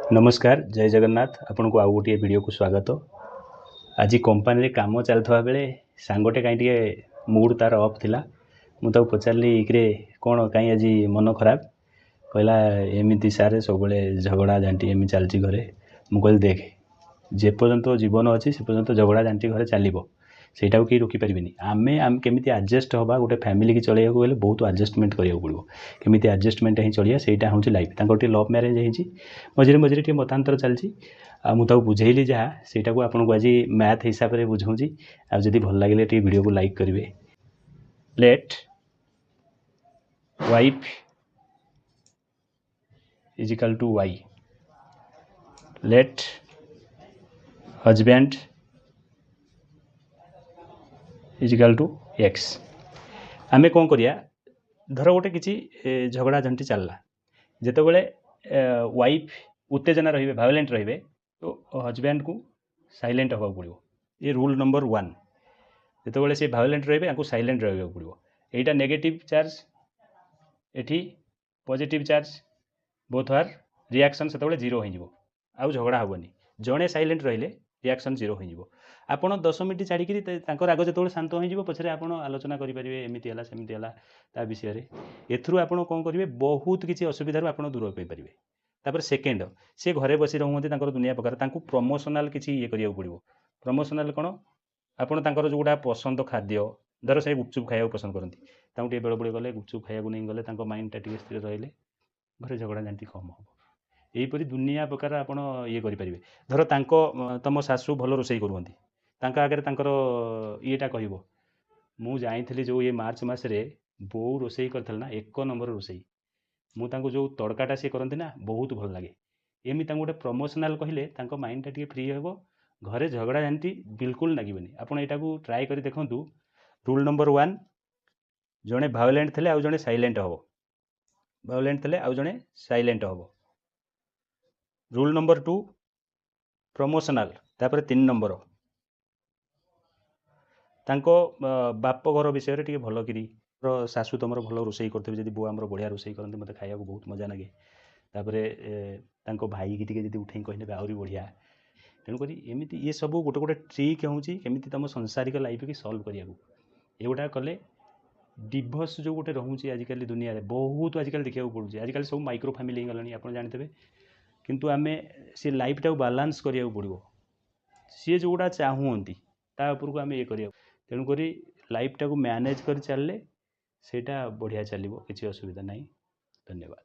ନମସ୍କାର, ଜୟ ଜଗନ୍ନାଥ। ଆପଣଙ୍କୁ ଆଉ ଗୋଟିଏ ଭିଡ଼ିଓକୁ ସ୍ୱାଗତ। ଆଜି କମ୍ପାନୀରେ କାମ ଚାଲିଥିବା ବେଳେ ସାଙ୍ଗଟେ କାହିଁ ଟିକେ ମୁଡ଼୍ ତା'ର ଅଫ୍ ଥିଲା। ମୁଁ ତାକୁ ପଚାରିଲି, କିରେ, କ'ଣ କାହିଁ ଆଜି ମନ ଖରାପ? କହିଲା, ଏମିତି ସାର୍, ସବୁବେଳେ ଝଗଡ଼ା ଝାଣ୍ଟି ଏମିତି ଚାଲିଛି ଘରେ। ମୁଁ କହିଲି, ଦେଖ, ଯେପର୍ଯ୍ୟନ୍ତ ଜୀବନ ଅଛି ସେ ପର୍ଯ୍ୟନ୍ତ ଝଗଡ଼ା ଝାଣ୍ଟି ଘରେ ଚାଲିବ, ସେଇଟାକୁ କେହି ରୋକିପାରିବେନି। ଆମେ କେମିତି ଆଡ଼ଜଷ୍ଟ ହେବା? ଗୋଟେ ଫ୍ୟାମିଲିକି ଚଳେଇବାକୁ ହେଲେ ବହୁତ ଆଡ଼ଜଷ୍ଟମେଣ୍ଟ କରିବାକୁ ପଡ଼ିବ। କେମିତି ଆଡ଼ଜଷ୍ଟମେଣ୍ଟ ହିଁ ଚଳିବା, ସେଇଟା ହେଉଛି ଲାଇଫ୍। ତାଙ୍କର ଟିକେ ଲଭ୍ ମ୍ୟାରେଜ୍ ହେଇଛି, ମଝିରେ ମଝିରେ ଟିକେ ମତାନ୍ତର ଚାଲିଛି। ଆଉ ମୁଁ ତାକୁ ବୁଝେଇଲି ଯାହା, ସେଇଟାକୁ ଆପଣଙ୍କୁ ଆଜି ମ୍ୟାଥ୍ ହିସାବରେ ବୁଝାଉଛି। ଆଉ ଯଦି ଭଲ ଲାଗିଲେ ଟିକେ ଭିଡ଼ିଓକୁ ଲାଇକ୍ କରିବେ। Let wife is equal to y, let husband is equal to x। ଆମେ କ'ଣ କରିବା? ଧର ଗୋଟେ କିଛି ଝଗଡ଼ା ଝାଣ୍ଟି ଚାଲିଲା। ଯେତେବେଳେ ୱାଇଫ୍ ଉତ୍ତେଜନା ରହିବେ, ଭାୟୋଲେଣ୍ଟ ରହିବେ, ତ ହଜବ୍ୟାଣ୍ଡକୁ ସାଇଲେଣ୍ଟ ହେବାକୁ ପଡ଼ିବ। ଏ ରୁଲ୍ ନମ୍ବର 1। ଯେତେବେଳେ ସେ ଭାୟୋଲେଣ୍ଟ ରହିବେ, ୟାଙ୍କୁ ସାଇଲେଣ୍ଟ ରହିବାକୁ ପଡ଼ିବ। ଏଇଟା ନେଗେଟିଭ୍ ଚାର୍ଜ, ଏଠି positive charge, both are reaction ସେତେବେଳେ ଜିରୋ ହେଇଯିବ, ଆଉ ଝଗଡ଼ା ହେବନି। ଜଣେ ସାଇଲେଣ୍ଟ ରହିଲେ ରିଆକ୍ସନ୍ ଜିରୋ ହେଇଯିବ। ଆପଣ 10 ମିନିଟ୍ ଛାଡ଼ିକିରି ତାଙ୍କ ରାଗ ଯେତେବେଳେ ଶାନ୍ତ ହେଇଯିବ, ପଛରେ ଆପଣ ଆଲୋଚନା କରିପାରିବେ, ଏମିତି ହେଲା, ସେମିତି ହେଲା, ତା ବିଷୟରେ। ଏଥିରୁ ଆପଣ କ'ଣ କରିବେ? ବହୁତ କିଛି ଅସୁବିଧାରୁ ଆପଣ ଦୂର ପାଇପାରିବେ। ତାପରେ ସେକେଣ୍ଡ, ସେ ଘରେ ବସି ରହୁଛନ୍ତି, ତାଙ୍କର ଦୁନିଆ ପ୍ରକାର, ତାଙ୍କୁ ପ୍ରମୋସନାଲ୍ କିଛି ଇଏ କରିବାକୁ ପଡ଼ିବ। ପ୍ରମୋସନାଲ୍ କ'ଣ? ଆପଣ ତାଙ୍କର ଯେଉଁଟା ପସନ୍ଦ ଖାଦ୍ୟ, ଧର ସେ ଗୁପଚୁପ୍ ଖାଇବାକୁ ପସନ୍ଦ କରନ୍ତି, ତାଙ୍କୁ ଟିକେ ବେଳେ ବେଳେ ଗଲେ ଗୁପଚୁପ୍ ଖାଇବାକୁ ନେଇ ଗଲେ, ତାଙ୍କ ମାଇଣ୍ଡଟା ଟିକେ ସ୍ଥିର ରହିଲେ ଘରେ ଝଗଡ଼ା ଝାଣ୍ଟି କମ୍ ହେବ। ଏହିପରି ଦୁନିଆ ପ୍ରକାର ଆପଣ ଇଏ କରିପାରିବେ। ଧର ତାଙ୍କ ତମ ଶାଶୁ ଭଲ ରୋଷେଇ କରୁଛନ୍ତି, ତାଙ୍କ ଆଗରେ ତାଙ୍କର ଇଏଟା କହିବ, ମୁଁ ଯାଇଥିଲି ଯେଉଁ ଇଏ ମାର୍ଚ୍ଚ ମାସରେ, ବୋଉ ରୋଷେଇ କରିଥିଲେ ନା, ଏକ ନମ୍ବର ରୋଷେଇ, ମୁଁ ତାଙ୍କୁ ଯେଉଁ ତଡ଼କାଟା ସିଏ କରନ୍ତି ନା, ବହୁତ ଭଲ ଲାଗେ। ଏମିତି ତାଙ୍କୁ ଗୋଟେ ପ୍ରମୋସନାଲ୍ କହିଲେ ତାଙ୍କ ମାଇଣ୍ଡଟା ଟିକେ ଫ୍ରି ହେବ, ଘରେ ଝଗଡ଼ା ଝାଣ୍ଟି ବିଲକୁଲ ଲାଗିବନି। ଆପଣ ଏଇଟାକୁ ଟ୍ରାଏ କରି ଦେଖନ୍ତୁ। ରୁଲ୍ ନମ୍ବର 1, ଜଣେ ଭାୟୋଲେଣ୍ଟ ଥିଲେ ଆଉ ଜଣେ ସାଇଲେଣ୍ଟ ହେବ। ଭାୟୋଲେଣ୍ଟ ଥିଲେ ଆଉ ଜଣେ ସାଇଲେଣ୍ଟ ହେବ। Rule number 2, promotional. ତାପରେ 3 ନମ୍ବର, ତାଙ୍କ ବାପ ଘର ବିଷୟରେ ଟିକେ ଭଲ କିରି, ଶାଶୁ ତୁମର ଭଲ ରୋଷେଇ କରୁଥିବେ ଯଦି, ବୋଉ ଆମର ବଢ଼ିଆ ରୋଷେଇ କରନ୍ତି, ମୋତେ ଖାଇବାକୁ ବହୁତ ମଜା ଲାଗେ। ତାପରେ ତାଙ୍କ ଭାଇକି ଟିକେ ଯଦି ଉଠେଇ କହିନେବେ, ଆହୁରି ବଢ଼ିଆ। ତେଣୁକରି ଏମିତି ଇଏ ସବୁ ଗୋଟେ ଗୋଟେ ଟ୍ରିକ୍ ହେଉଛି କେମିତି ତୁମ ସଂସାରିକ ଲାଇଫ୍କି ସଲ୍ଭ କରିବାକୁ। ଏଗୁଡ଼ା କଲେ ଡିଭୋର୍ସ ଯେଉଁ ଗୋଟେ ରହୁଛି ଆଜିକାଲି ଦୁନିଆରେ, ବହୁତ ଆଜିକାଲି ଦେଖିବାକୁ ପଡ଼ୁଛି। ଆଜିକାଲି ସବୁ ମାଇକ୍ରୋ ଫ୍ୟାମିଲି ହେଇଗଲାଣି, ଆପଣ ଜାଣିଥିବେ। କିନ୍ତୁ ଆମେ ସେ ଲାଇଫ୍ଟାକୁ ବାଲାନ୍ସ କରିବାକୁ ପଡ଼ିବ। ସିଏ ଯେଉଁଗୁଡ଼ା ଚାହୁଁନ୍ତି, ତା ଉପରକୁ ଆମେ ଇଏ କରିବାକୁ। ତେଣୁକରି ଲାଇଫ୍ଟାକୁ ମ୍ୟାନେଜ୍ କରି ଚାଲିଲେ ସେଇଟା ବଢ଼ିଆ ଚାଲିବ, କିଛି ଅସୁବିଧା ନାହିଁ। ଧନ୍ୟବାଦ।